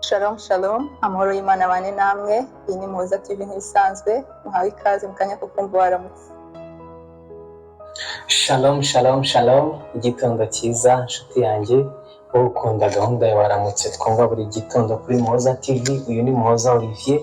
Shalom shalom, amahoro y'Imana abane namwe. Iyi ni Muhoza TV nk'ibisanzwe, muhawe ikaze mu kanya ko kumva waramutse. Shalom, shalom, shalom! Igitondo cyiza, nshuti yanjye wowe ukunda gahunda ya Waramutse twumva buri gitondo kuri Muhoza TV. Uyu ni Muhoza Olivier.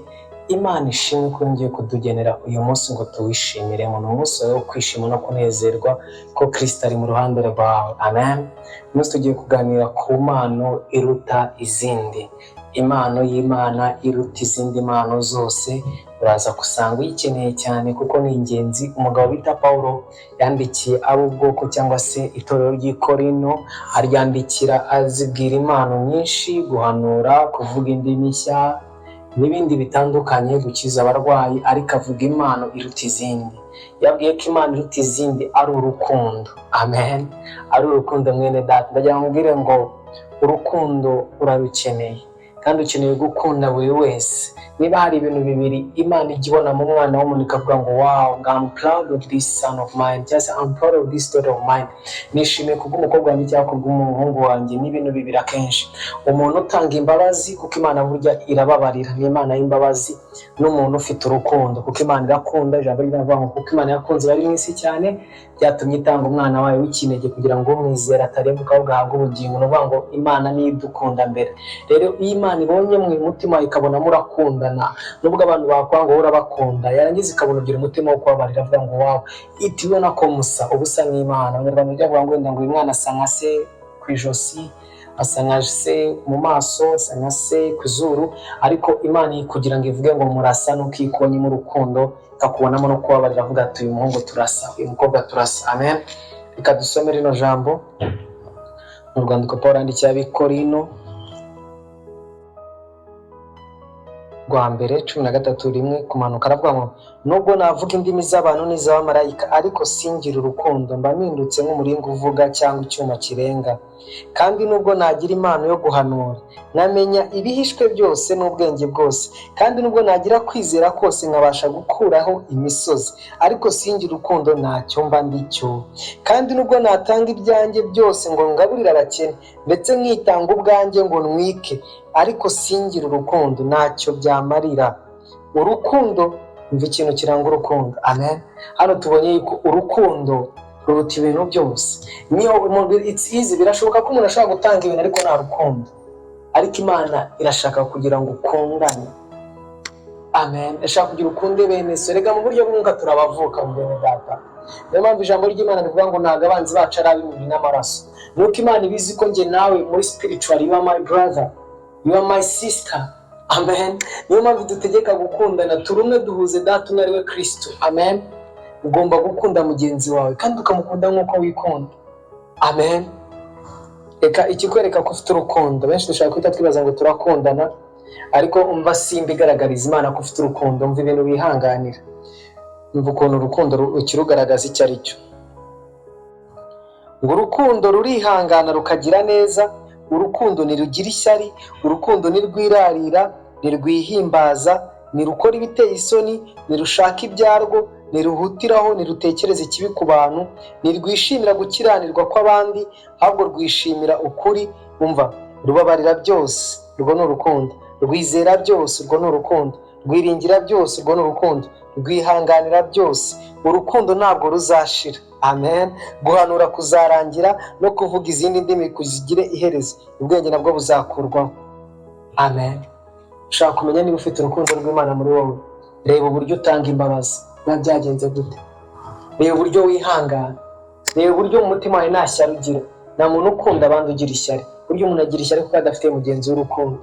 Imana ishimwe ko yongeye kutugenera uyu munsi ngo tuwishimiremo. Ni umunsi wawe wo kwishima no kunezerwa ko Kirisito ari mu ruhande rwawe. Amen. Uyu munsi tugiye kuganira ku mpano iruta izindi, impano y'Imana iruta izindi mpano zose. Uraza gusanga uyikeneye cyane kuko ni ingenzi. Umugabo bita Paul yandikiye ab'ubwoko cyangwa se itorero ry'i Korinto, aryandikira azibwira impano nyinshi: guhanura, kuvuga indimi nshya n'ibindi bitandukanye, gukiza abarwayi, ariko avuga impano iruta izindi. Yabwiye ko impano iruta izindi ari urukundo. Amen. Ari urukundo. Mwene data, ndagira ngo mbwire ngo urukundo urarukeneye kandi ukeneye gukunda buri wese. Niba hari ibintu bibiri Imana ijya ibona mu mwana w'umuntu ikavuga ngo "Wow, I'm proud of this son of mine" cyangwa se "I'm proud of this daughter of mine", nishimiye kubw'umukobwa wanjye cyangwa kubw'umuhungu wanjye, ni ibintu bibiri akenshi: umuntu utanga imbabazi, kuko Imana burya irababarira, ni Imana y'imbabazi, n'umuntu ufite urukundo, kuko Imana irakunda. Ijambo ry'Imana rivuga ngo kuko Imana yakunze bari mu isi cyane, byatumye itanga umwana wayo w'ikinege kugira ngo umwizera atarimbuka ahubwo ahabwe ubugingo. Ni ukuvuga ngo Imana niyo idukunda mbere. Rero iyo Imana ibonye mu mutima ikabona murakundana, nubwo abantu bakwanga wowe urabakunda, yarangiza ikabona ugira umutima wo kubabarira, avuga ngo "Wow", ihita ibona ko musa, uba usa nk'Imana. Abanyarwanda bajya bavuga ngo wenda ngo uyu mwana asa nka se ku ijosi, asa nka se mu maso, asa nka se ku zuru, ariko Imana kugira ngo ivuge ngo murasa nuko iyo ikubonyemo urukundo, ikakubonamo no kubabarira, avuga ati "Uyu muhungu turasa, uyu mukobwa turasa." Amen. Reka dusome rino jambo mu rwandiko Paul yandikiye ab'Ikorino rwa mbere, 13:1 kumanuka. Aravuga ngo nubwo navuga indimi z'abantu n'iz'abamarayika, ariko singire urukundo, mba mpindutse nk'umuringa uvuga cyangwa icyuma kirenga. Kandi nubwo nagira impano yo guhanura, nkamenya ibihishwe byose n'ubwenge bwose, kandi nubwo nagira kwizera kose nkabasha gukuraho imisozi, ariko singire urukundo, ntacyo mba ndicyo. Kandi nubwo natanga ibyanjye byose ngo ngaburire abakene, ndetse nkitanga ubwanjye ngo ntwike, ariko singire urukundo, ntacyo byamarira. Urukundo, umva ikintu kiranga urukundo. Amen. Hano tubonye yuko urukundo ruruta ibintu byose. Niyo it's easy, birashoboka ko umuntu ashobora gutanga ibintu ariko nta rukundo, ariko Imana irashaka kugira ngo ukundane. Amen. Irashaka kugira ukunde bene so. Rega mu buryo bw'umwuka turabavuka mu bene data. Niyo mpamvu ijambo ry'Imana rivuga ngo ntabwo abanzi bacu ari ab'imibiri n'amaraso. Nuko Imana ibizi ko njye nawe muri spiritual, you are my brother, you are my sister. Amen. Niyo mpamvu dutegeka gukundana. Turi umwe, duhuze data umwe ari we Kristo. Amen. Ugomba gukunda mugenzi wawe kandi ukamukunda nk'uko wikunda. Amen. Reka ikikwereka ko ufite urukundo. Benshi dushobora guhita twibaza ngo turakundana, ariko umva simba igaragariza Imana ko ufite urukundo. Umva ibintu wihanganira, umva ukuntu urukundo ukirugaragaza icyo ari cyo. Ngo urukundo rurihangana, rukagira neza, urukundo ntirugira ishyari, urukundo ntirwirarira, ntirwihimbaza, ntirukora ibiteye isoni, ntirushaka ibyarwo, ntiruhutiraho, ntirutekereza ikibi ku bantu, ntirwishimira gukiranirwa kw'abandi, ahubwo rwishimira ukuri. Umva, rubabarira byose, urwo ni urukundo. Rwizera byose, urwo ni urukundo. Rwiringira byose, urwo ni urukundo. Rwihanganira byose. Urukundo ntabwo ruzashira. Amen. Guhanura kuzarangira, no kuvuga izindi ndimi kuzigire iherezo, ubwenge nabwo buzakurwaho. Amen. Ushaka kumenya niba ufite urukundo rw'Imana muri wowe? Reba uburyo utanga imbabazi biba byagenze gute, reba uburyo wihangana, reba uburyo mu mutima wawe nta shyari ugira. Nta muntu ukunda abandi ugira ishyari. Burya umuntu agira ishyari kuko adafite mugenzi w'urukundo,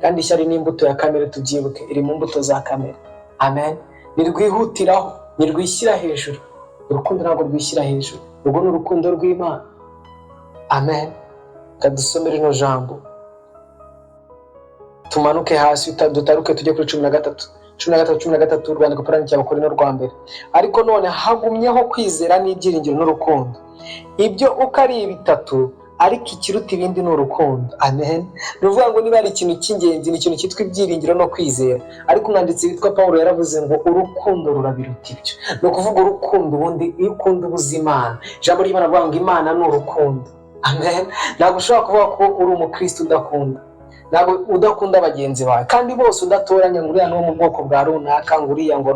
kandi ishyari ni imbuto ya kamere, tubyibuke, iri mu mbuto za kamere. Amen. Ntirwihutiraho, ntirwishyira hejuru. Urukundo ntabwo rwishyira hejuru, urwo ni urukundo rw'Imana. Amen. Reka dusome rino jambo, tumanuke hasi, dutaruke tujye kuri 13, 13, 13, urwandiko Pawulo yandikiye Abakorinto rwa mbere. Ariko none hagumyeho kwizera n'ibyiringiro n'urukundo, ibyo uko ari bitatu, ariko ikiruta ibindi ni urukundo. Amen. Ni ukuvuga ngo niba hari ikintu cy'ingenzi, ni ikintu cyitwa ibyiringiro no kwizera, ariko umwanditsi witwa Paul yaravuze ngo urukundo rurabiruta ibyo. Ni ukuvuga urukundo, ubundi iyo ukunda ubuza Imana. Ijambo ry'Imana rivuga ngo Imana ni urukundo. Amen. Ntabwo ushobora kuvuga ko uri umukristo udakunda. Ntabwo udakunda bagenzi bawe kandi bose, udatoranya ngo uriya ni uwo mu bwoko bwa runaka, ngo uriya ngo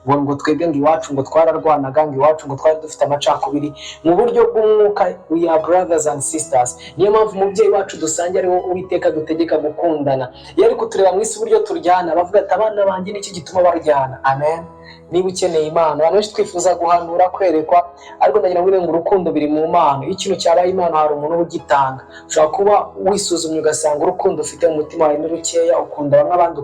ngo twebwe, ngo iwacu ngo twararwanaga, ngo iwacu ngo twari dufite amacakubiri. Mu buryo bw'umwuka, we are brothers and sisters. Niyo mpamvu umubyeyi wacu dusangiye ari wo Uwiteka dutegeka gukundana. Iyo ari kutureba mu isi uburyo turyana, bavuga ati: "Abana banjye nicyo gituma baryana?" Amen. Niba ukeneye Imana, abantu benshi twifuza guhanura, kwerekwa, ariko ndagira ngo ngo urukundo biri mu mpano. Iyo ikintu cyabaye impano, hari umuntu uba ugitanga. Ushobora kuba wisuzumye ugasanga urukundo ufite mu mutima wawe ni rukeya, ukunda bamwe, abandi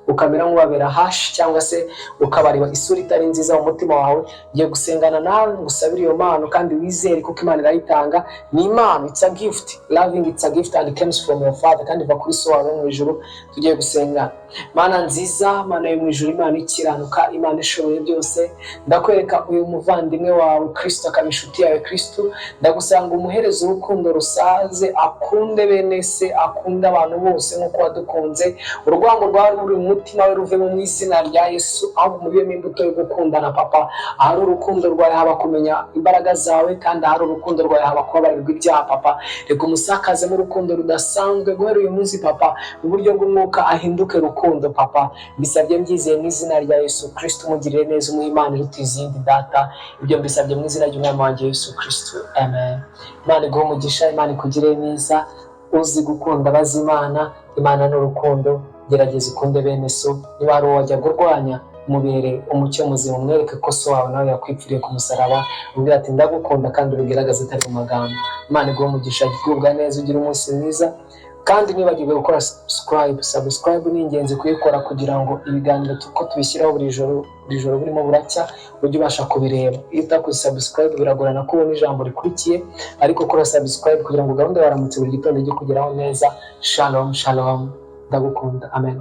ukamera nk'ubabera hashi, cyangwa se ukabareba isura itari nziza mu mutima wawe. Ngiye gusengana nawe ngo usabire iyo mpano kandi wizere, kuko Imana irayitanga. Ni impano, it's a gift. Loving, it's a gift and it comes from your Father, kandi iva kuri So wawe mu ijuru. Tugiye gusengana. Mana nziza, Mana yo mu ijuru, Imana ikiranuka, Imana ishoboye byose, ndakwereka uyu muvandimwe wawe Kristo, akaba inshuti yawe Kristo. Ndagusanga umuhereza urukundo rusaze, akunde bene se, akunde abantu bose nk'uko wadukunze. Urwango rwawe ruri mu mutima we ruvemo mu izina rya Yesu, ahubwo umubibemo imbuto yo gukundana. Papa, ahari urukundo rwawe haba kumenya imbaraga zawe, kandi ahari urukundo rwawe haba kubabarirwa ibyaha. Papa, reka umusakazemo urukundo rudasanzwe guhera uyu munsi. Papa, mu buryo bw'umwuka ahinduke rukundo. Papa, mbisabye mbyizeye mu izina rya Yesu Kristo. Umugirire neza, umuhe Imana iruta izindi. Data, ibyo mbisabye mu izina ry'Umwami wanjye Yesu Kristo, amen. Imana iguhe umugisha, Imana ikugirire neza. Uzi gukunda abazi Imana. Imana ni urukundo. Gerageza ukunde bene so. Niba hari uwo wajyaga urwanya, mubere umucyo muzima, umwereke ko so wawe nawe yakwipfiriye ku musaraba, umubwire ati: "Ndagukunda," kandi ubigaragaze atari mu magambo. Imana iguhe umugisha, gubwa neza, ugire umunsi mwiza. Kandi nibagirwe gukora subscribe. Subscribe ni ingenzi kuyikora kugira ngo ibiganiro uko tubishyiraho buri joro, buri joro burimo buracya, ujye ubasha kubireba. Iyo utakoze subscribe, biragorana ko ubona ijambo rikurikiye, ariko kora subscribe kugira ngo gahunda Waramutse buri gitondo ijye kugeraho neza. Shalom, shalom, ndagukunda. Amen.